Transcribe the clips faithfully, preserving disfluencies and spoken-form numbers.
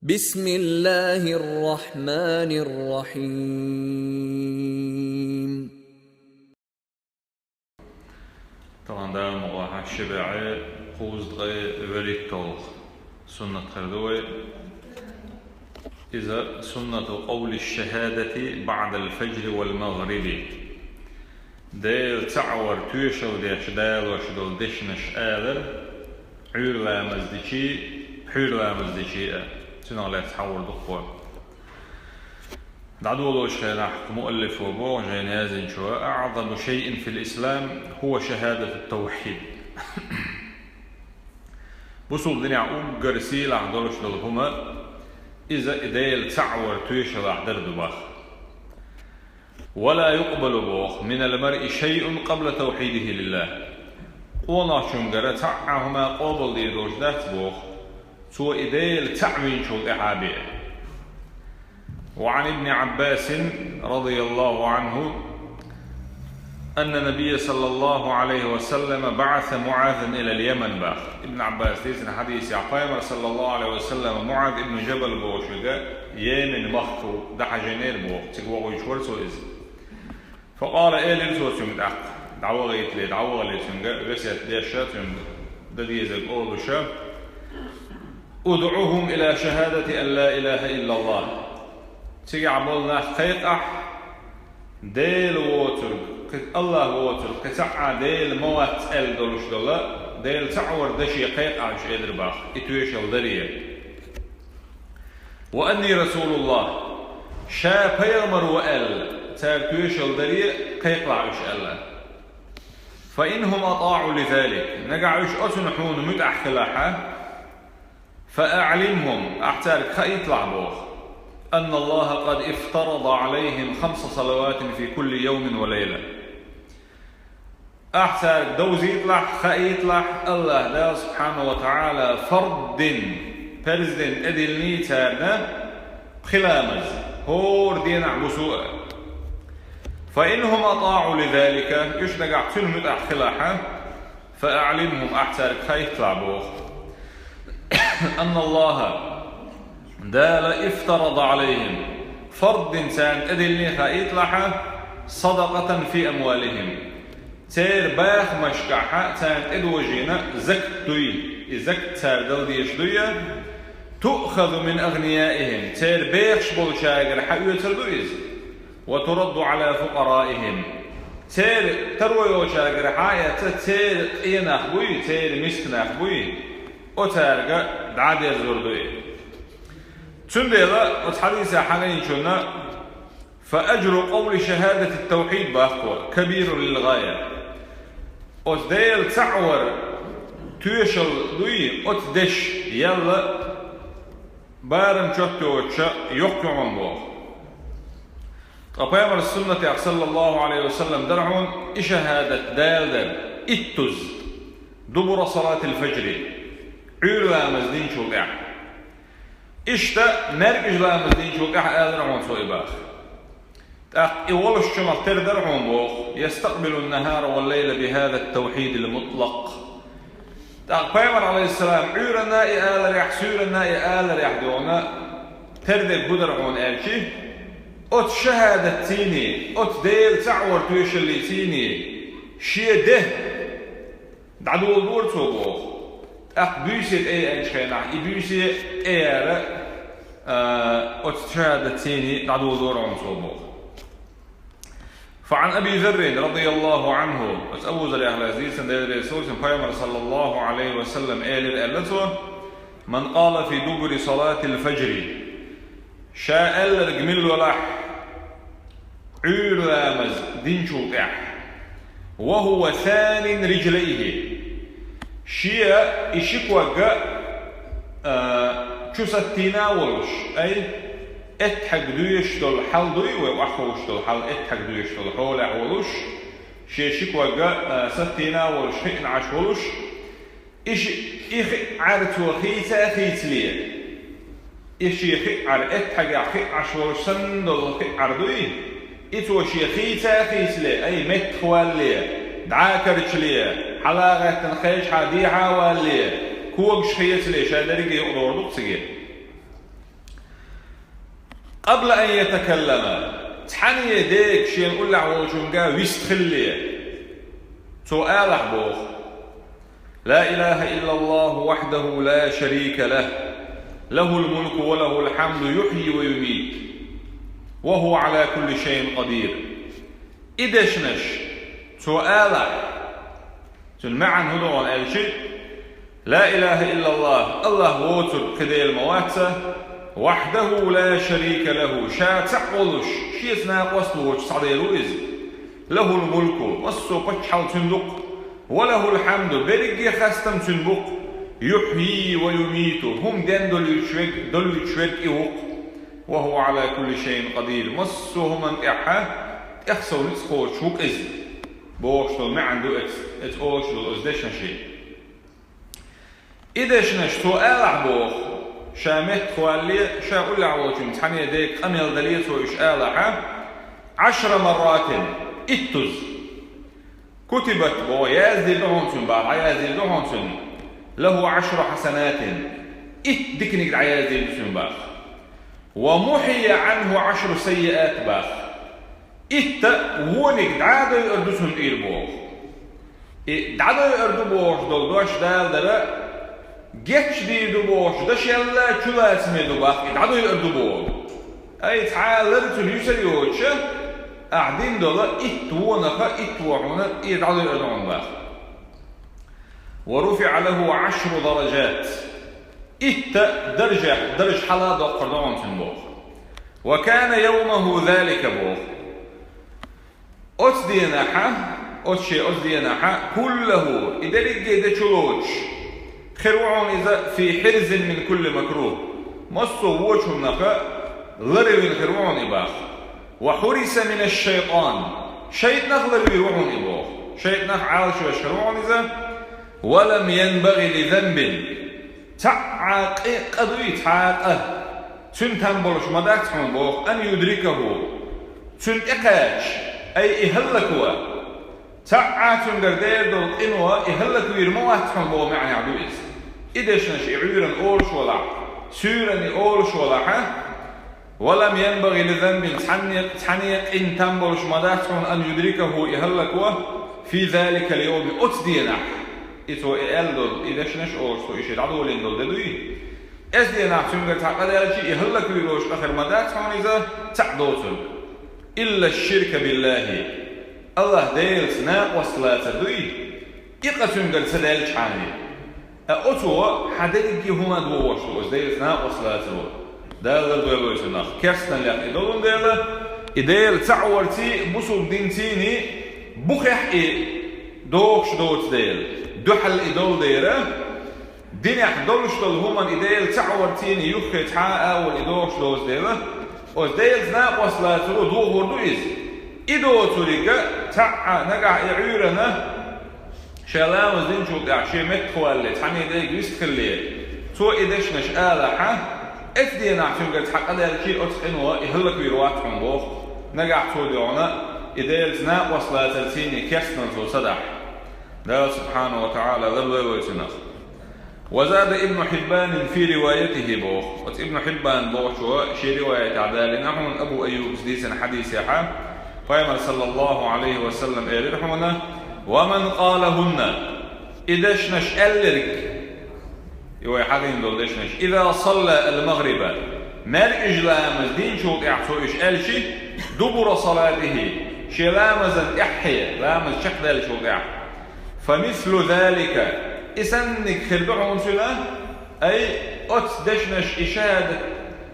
بسم الله الرحمن الرحيم. Талан Дала мукъа хьа ши бӀаь кхузткъе вуьрхӀитталгӀа суннат хир ду вай. Иза суннату къавли шахӀадати баӀдал фажри вал магӀриби. Дела цхьаъ вар тоьшалла деш далош долу дешнаш алар, Ӏуьйра ламаз дичи, пхьуьйра ламаз дичи а, цунах лаьцна хьахор ду-кх вай. ДӀадолочу хенахь муаллифо боху жайна яздинчо: «أعظم شيء في الإسلام هو شهادة التوحيد». Бусулба динехь уггар сийлахь долуш долу хӀума, иза и Дела цхьаъ вар тоьшаллехь дар ду боху. «ولا يقبل», боху, «من المرء شيء قبل توحيده لله». Къонахчуьнгара цхьа а хӀума къобалдийр долуш дац, боху, цо и Дела цхьаъ винчул тӀаьхьа бен. وعن ابن عباس رضي الله عنه أن النبي صلى الله عليه وسلم بعث معاذا إلى اليمن, боху. Ибн Ӏаббаса дийцина хьадисехь, Пайхамар, саллаллаху Ӏалайхи ва саллам, МуӀаз ибн Жабал бохучуьнга Йемен махка дӀахьажийнера боху, цига вохуьйтуш вара цо иза. فقال, элира цо цуьнга тӀаккха, дӀавахийтале, дӀавахале цуьнга, весет деш а цуьнга, дан дезарг олуш а: «ادعهم إلى شهادة أن لا إله إلا الله». Цигахь болу нах кхайкхахь, Дела воцург, кхин АллахӀ воцург, кхин цхьа а Дела ма вац аьлла долуш долу, Дела цхьаъ вар даше кхайкхахь уьш, элира боху, и тоьшалла даре. «وأني رسول الله», ша пайхамар ву аьлла, цара тоьшалла даре кхайкхалахь уьш аьлла. «فإن هم أطاعوا لذلك», нагахь уьш оцунна хьуна муьтӀахь хилахь, «فأعلمهم», ахь цаьрга хаийталахь боху, «أن الله قد افترض عليهم خمس صلوات في كل يوم وليلة». Ахь цаьрга довзийталахь, хаийталахь, АллахӀ Дала, субхьанаху ва тагӀала, фард дина, парз дина тӀедиллиний царна пхи ламаз, хӀора денахь, буса а. «فإن هم أطاعوا لذلك», уьш нагахь цуьнан муьтӀахь хилахь, «فأعلمهم», ахь цаьрга хаийталахь боху, «أن الله», Дала, «افترض عليهم», фард дина царна тӀедиллиний хаийталахь, «صدقة في أموالهم», церан бахамашкахь царна тӀедожийна закат дуй, и закат цара дала дезаш дуй, «تؤخذ من أغنيائهم», церан бехаш болчаьргара хьаоьцур ду иза, «وترد على فقرائهم», церан таро йолчаьргара хьа а эцна, церан къен нах буй, церан миска нах буй, оцаьрга дӀа а дерзор ду и. Цундела оцу хьадисехь хьахийначунна «فأجر قول شهادة التوحيد», боху, «كبير للغاية». Оцу Дела цхьаъ вар тоьшалла дуй, оцу дешан ял барам чот йоцуш йоккха ю хьуна боху. Ткъа Пайхамаран суннатехь, саллаллаху Ӏалайхи ва саллам, дара хьуна и шахӀадат далар иттаза, «دبر صلاة الفجر», Ӏуьйра ламаз динчул тӀаьхьа. Иштта маьркӀажа ламаз динчул тӀаьхьа алара хьуна цо и боху. ТӀаккха и волуш чумах тера дара хьуна боху: «يستقبل النهار والليل بهذا التوحيد المطلق». ТӀаккха Пайхамар, Ӏалайхиссалам, Ӏуьйранна и аларехь, суьйранна и аларехь дуьйна тера дерг хӀун дара хьуна аьлча, оцу шахӀадатцийний, оцу Дела цхьаъ вар тоьшаллицийний шен де дӀадоладора цо боху. ТӀаккха буьйса тӀеяьллачу хенахь, и буьйса тӀеяра, а, оцу шахӀадатцийний дӀадоладора хьуна цо боху. فعن أبي ذر رضي الله عنه, оцу Абу Заррехь лаьцна дийцина, Делан Расул, Пайхамар, саллаллаху Ӏалайхи ва саллам, элира аьлла цо: «من قال في دبر صلاة الفجر», ша аьлларг мила велахь, Ӏуьйра ламаз динчул тӀаьхьа, «وهو ثان رجليه», шен и ши ког а, а, чу саттийна а волуш, ай, эттхьаг доьшуш долу хьал дуй, вай охьаховшуш долу хьал, эттхьаг доьшуш долу хьолехь волуш, шен ши ког а, а, саттийна а волуш, хиъна Ӏаш волуш, и ши-, и хиъ Ӏар цо хийца а хийцале, и шен хиъ Ӏар, эттхьагехь хиъ Ӏаш волуш санна долу хиъ Ӏар дуй, и цо шен хийца а хийцале, ай, меттах валале, дӀа а карчале, хьала а гӀаьттина кхечахьа дехьа а валале, когаш хецале, ша дерриге юкъадохур ду-кх цига. قبل أن يتكلم, цхьанне дега шен уллехь волчуьнга вистхилале, цо алахь боху: لا إله إلا الله وحده لا شريك له، له الملك وله الحمد يحيي ويميت، وهو على كل شيء قدير. И дешнаш цо алахь, цуьнан маьӀна хӀун ду аьлча: لا إله إلا الله, АллахӀ воцург кхин Дела ма вац, وحده لا شريك له, ша цхьаъ волуш, шеца накъост воцуш цхьа Дела ву иза. له الملك, массо а паччахьалла цуьнан ду-кх, وله الحمد, берриге а хастам цуьнан бу-кх, يحيي ويميت, хӀума денна долуьйтуш верг, долуьйтуш верг и ву-кх, وهو على كل شيء قدير, массо а хӀуманна тӀехь, тӀех сов ницкъ кхочуш ву-кх иза, бохуш долу маьӀна ду эц-, эца олуш долу оцу дешнашин. И дешнаш цо алахь боху, ша меттахвалале, ша уллехь волчуьнга цхьанне дега къамел дале цо уьш алахьа, عشر مرات, иттуза. كتبت, боху, яздийр ду хьуна цуьнан боху, дӀаяздийр ду хьуна цуьнан, له عشر حسنات, итт диканиг дӀаяздийр ду цуьнан боху. ومحي عنه عشر سيئات, боху. Итт вониг дӀа а дойур ду цунна, ира боху. И дӀадойур ду бохуш долу дош Дала дара, гечдийр ду бохуш дашелла чулацаме ду боху, и дӀадойур ду боху. Ай, цхьа а лар цуьнан юьсур йоцуша, ахь дина долу итт вонах, итт во хьуна и дӀадойур ду хьуна боху. ورفع له عشر درجات. Итт даржех, дарж хьала а доккхур ду хьуна цуьнан боху. وكان يومه ذلك, боху. Оцу денахьа, оцу шен оцу денахьа, كله, и дерриге а де чу лоцуш, хир ву хьуна иза, في حرز من كل مكروه, массо а вочунах ларвина хир ву хьуна и боху. وحرس من الشيطان, шайтӀанах ларвийр ву хьуна и боху. ШайтӀанах Ӏалашвеш хир ву хьуна иза. ولم ينبغ لذنب, цхьа а къи-, къа дуй, цхьа а къа, цуьнан там болуш ма дац хьуна боху, أن يدركه, цуьнан тӀекхача, ай, и хӀаллакван. Цхьа а цуьнгара дер долу къино и хӀаллаквийр ма вац хьуна боху маьӀнехь ду иза. И дешнаш и Ӏуьйранна олуш валахь, суьйранна и олуш валахьа, ولم ينبغ لذنب, цхьанне, цхьанне къин там болуш ма дац хьуна, أن يدركه, и хӀаллакван, في ذلك اليوم, оцу денахь. И цо и аьлла долу, и дешнаш олуш цо и шен дӀадолийна долу де дуй? Эцу денахь цуьнгара цхьа къа даьлча, и хӀаллаквийр волуш къа хир ма дац хьуна иза, цхьаъ доцург. إلا الشرك بالله, АллахӀ Делаца накъост лацар дуй? И къа цуьнгара ца даьллачхьана. Ткъа оцо хьан дерриге а хӀума догӀуш ду, оцу Делаца накъост лацаро. Дала лардойла вай цунах. Керстаналлех и долун дела, и Дела цхьаъ варций, бусулба динцийний, бухехь и догӀуш доцу дела, дуьхьал и долу дера, динехь долуш долу хӀуманна и Дела цхьаъ варцийний юххе цхьа а агӀор и догӀуш доцу дела, оцу Делаца накъост лацаро догӀур ду иза. И доцуриг а цхьа а нагахь и Ӏуьйранна, шен ламаз динчул тӀаьхьа шен меттахвалале, цхьанне дега вистхилале, цо и дешнаш алахьа, эцу денахь цуьнгара цхьа къа даьлчий, оцу къино и хӀаллаквийр вац хьуна боху, нагахь цо дуьхьал и Делаца накъост лацарцийний керстаналла цо ца дахь. Дала субхьанаху ва таӀала лардойла вай цунах. وزاد ابن حبان في روايته, боху. Оцу Ибн Хьиббан бохучо шен риваятехь далийна хьуна Абу Айюбас дийцина хьадисехьа, Пайхамар, саллаллаху Ӏалайхи ва саллам, элира хьуна: ومن قالهن, и дешнаш аьлларг, и вай хьадийна долу дешнаш, إذا صلى المغرب, маьркӀажа ламаз динчул тӀаьхьа цо уьш аьлча, دبر صلاته, шен ламазан тӀаьххье, ламаз чекхдаьллачул тӀаьхьа, فمثل ذلك, и санниг хир ду хьуна цуьнан, ай, оцу дешнаш и шахӀадат,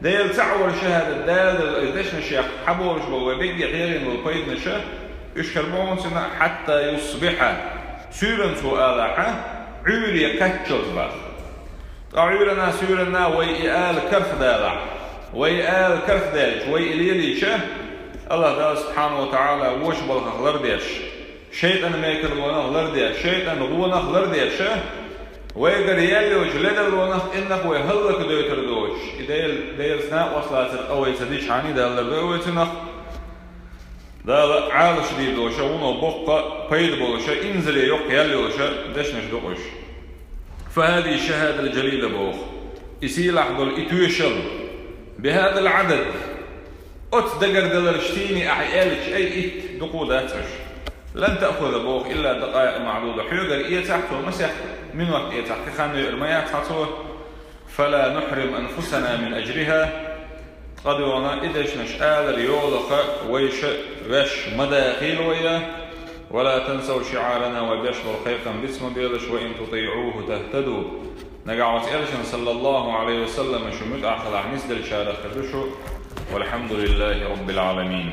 Дела цхьаъ вар шахӀадат далар, и дешнашех хьаболуш болу вай бегге хьегӀина болу пайданаша, уьш хир бу хьуна цуьнан, حتى يصبح, суьйранна цо алахьа, Ӏуьйре кхаччалц боху. Ткъа Ӏуьйранна, суьйранна вай и ала карх далахь, вай и ала карх даьлча, вай и лелийча, АллахӀ Дала субхьанаху ва таӀала вочу балхах лардеш, шайтӀан мекарлонах лардеш, шайтӀан гӀонах лардеш, вайгара яьлла йолчу ледарлонах, къинах вай хӀаллакдойтур доцуш, и Дела, Делаца накъост лацар къа вай ца дичхьана, Дала лардойла вай цунах. Дала Ӏалашдийр доцуша, вуно боккха пайда болуша, инзаре йоккха ял йолуша дешнаш ду-кх уьш. فهذه الشهادة الجليلة, боху. И сийлахь долу и тоьшалла. بهذا العدد, Оцу дагардаларш тийни ахьа элча, ай, итт дукха дац аша. Лан таъхуза боху илла дакъаикъ маъдуда. Хьоьгара эцахь цо масех минот эцахь, кхин хан веар ма яц хьан цо. Фала нухрим анфусана мин аджриха. Ткъа дуьхьа и дешнаш алар йолаха вайша ваьш ма дахийла вайя. Вала тансав шиъарана, вай беш болу кхайкхам биц ма белаш, ва ин тутиъуху тахтаду. Нагахь оцу элчан саллаллаху алейхи ва саллама шу муьтӀахь хилахь нисделчарах хир ду шу. Валхьамдулиллахи раббил аламин.